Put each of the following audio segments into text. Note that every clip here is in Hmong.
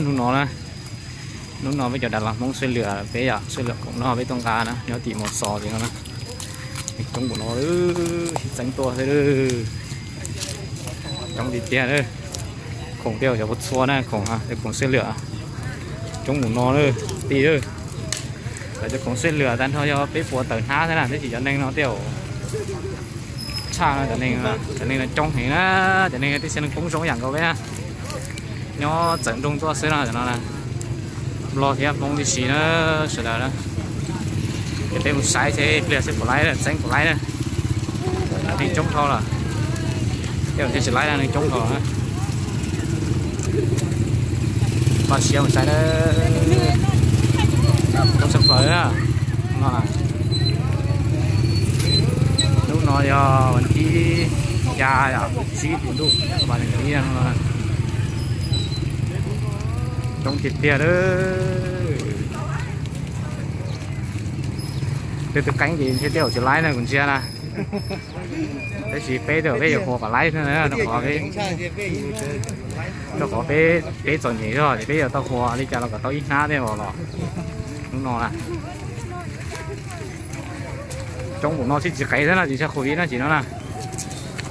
Hnub no na, hnub no peb cov dav las Hmoob Suav Lwm, peb yom, Suav Lwm khoom no peb tuaj nqa na, nyob tim Mos Xos tim no na. Coob npaum no, sib txeeb tuaj xwb. Coob tiag tiag. Khoom tej zaum cov puas txhua na, khoom, cov khoom Suav Lwm coob npaum no na, tij. Cov khoom Suav Lwm tag nrho yog peb puas tawm hnab xwb na, tab sis cov neeg no tej zaum tshaj no, cov neeg no coob heev na, cov neeg tib si neeg poob zoo yam nkaus peb na. Nyob txawm nroog tuaj xwb no, cov no na. Nplog thiab Hmoob tib si na, sawv daws na. Ces peb mus saib seb pliag seb puas laib, txeeb puas laib na. Neeg coob dhau lawm. Tej zaum thiaj tsis laib na, neeg coob dhau lawm. Npaj siab mus saib na. Coob tshaj plaws na. Hnub no yog vas thib xya, tsib hlis ntuj, vas nees ib no. Coob tiag tiag lawm. Tej tus qeeb ces ntshe tej zaum tsis laib na kuv ntsia na. Tab sis peb tej zaum peb yuav hua kom laib na, rau qhov peb, rau qhov peb, peb txom nyem zog ces peb yuav tau hua li cas los kom tau ib hnab tej zaum los. Hnub no na, coob npaum no sib tsis qev xwb no, tsis tshaj covid na, tsis no na.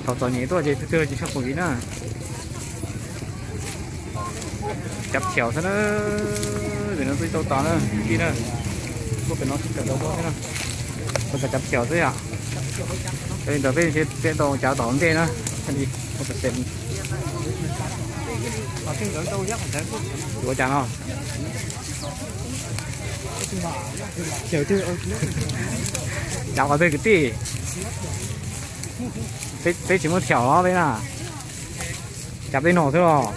Thaum txom nyem tuaj ces twg twg tsis tshaj covid na. Cov phiaum xwb na, vim no twb tau tos na, tij na. Tuaj pem no sib tawm tau xwb na. Tau cov phiaum xwb yom. Li ntawd peb thiaj tau cov tom ntej na. Ua cas no? Cov qhov twg kwv tij? Peb tsis muaj phiaum los peb na. Cov peb no xwb los.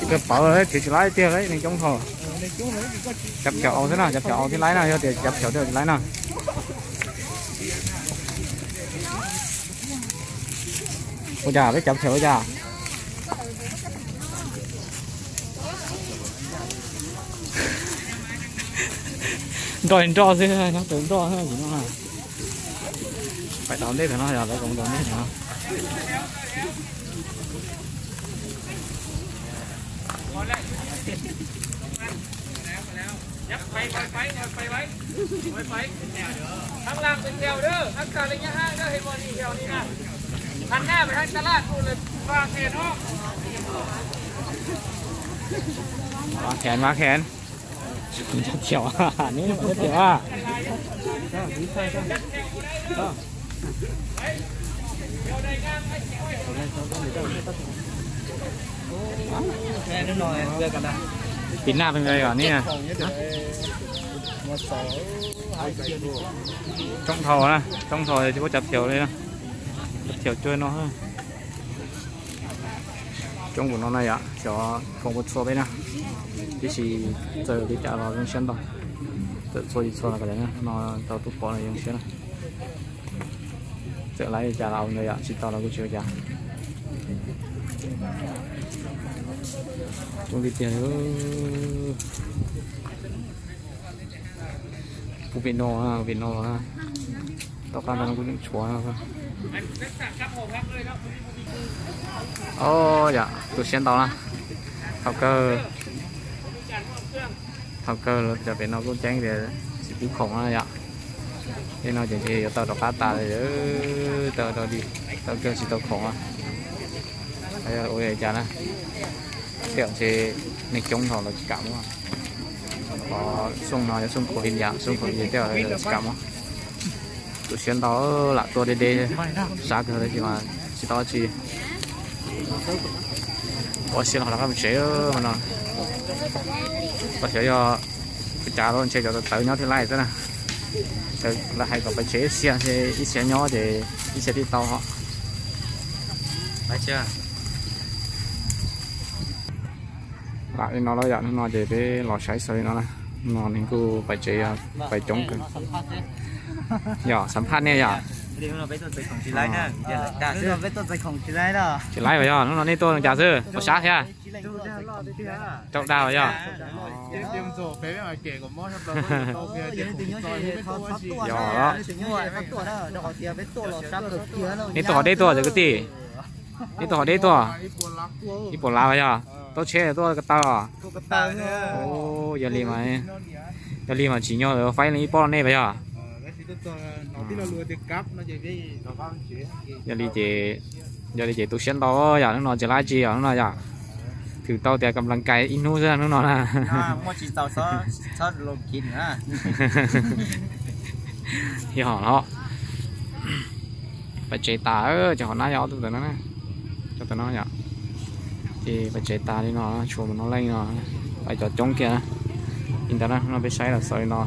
Kawg pawv, tsis tsis laib tiag, neeg coob dhau. Cov phiaum aus xwb na, cov phiaum aus thiaj laib na, yog tias cov phiaum twg tsis laib na. Ua cas peb cov phiaum ua cas? Nroj nroj xwb, nyob tus nroj xwb no. Pais tau ntej thaum no yog lawv koom tau ntej thaum no. Vab khen, vab khen. Cov phiaum, neb cov phiaum a. Pis naj pes npe os neb. Coob dhau na, coob dhau tsis muaj cov phiaum li na. Cov phiaum cuag no. Coob npaum no na yom, cov khoom puas txhua peb na. Tiam sis txawm li cas los zoo siab ntau. Txawm txhua tsis txhua los kav liam no tau tuaj pom no zoo siab na. Txawm laib li cas los ua ntawd yom, tsis tau los kuj tsis ua cas. Coob tiag tiag. Kuv pem no, pem no. Tom qab ntawd no kuj tseem tshuav no. Yom, tu siab ntau na. Thaum kawg, thaum kawg cov pem no kuj ceeb tias tsis pub khoom na yom. Tej no ces ntshe yuav tau rov qab tas li, tau rau di, thaum kawg tsis tau khoom. Ua li cas na, tej zaum ntshe neeg coob dhau lawv tsis kam muab. Qhov xyoo no yog xyoo covid yom, xyoo covid tej zaum lawv tsis kam muab. Tu siab ntau, lam tuaj deb deb, sab kawg tab sis mas tsis tau dab tsi. Ua siab los rov qab mus tsev no. Koj xyov yog ua cas los ntshe cov tawv nyob thiaj laib xwb na. Lawv hais kom pais tsev ib xia, ib xia nyob ces ib xia thiaj tau. Lam li no lawm yom, hnub no ces peb los saib xaus li no na. No neeg kuj pais tsev, pais coob kawg. Yog xam phaj nej yom. Tsis laib os yog, hnub no nej tuaj li cas xwb, ua sab thiab? Rau dag os yog. Yog, nej tuaj qhov deb tuaj cov kwv tij? Neb tuaj qhov deb tuaj? Ib puas lav yog? Tuaj tsheb tuaj ko taw os? Yog li, yog li mas tsim nyog faib li ib pob nej pas yog? Yog li ces, yog li ces tu siab ntau yom, hnub no tsis lab tsi yom, hnub no yom. Thwm tau tias kam las kais ib hnub xwb hnub no na. Yog los, pais tsev tas, ces hauv nab yog ob tug ntawm no, cov ntawm no yom. Ces pais tsev tas li no, tshuav mus no leej no, pais cov coob kiag li ntawd na, no peb saib los xaus li no.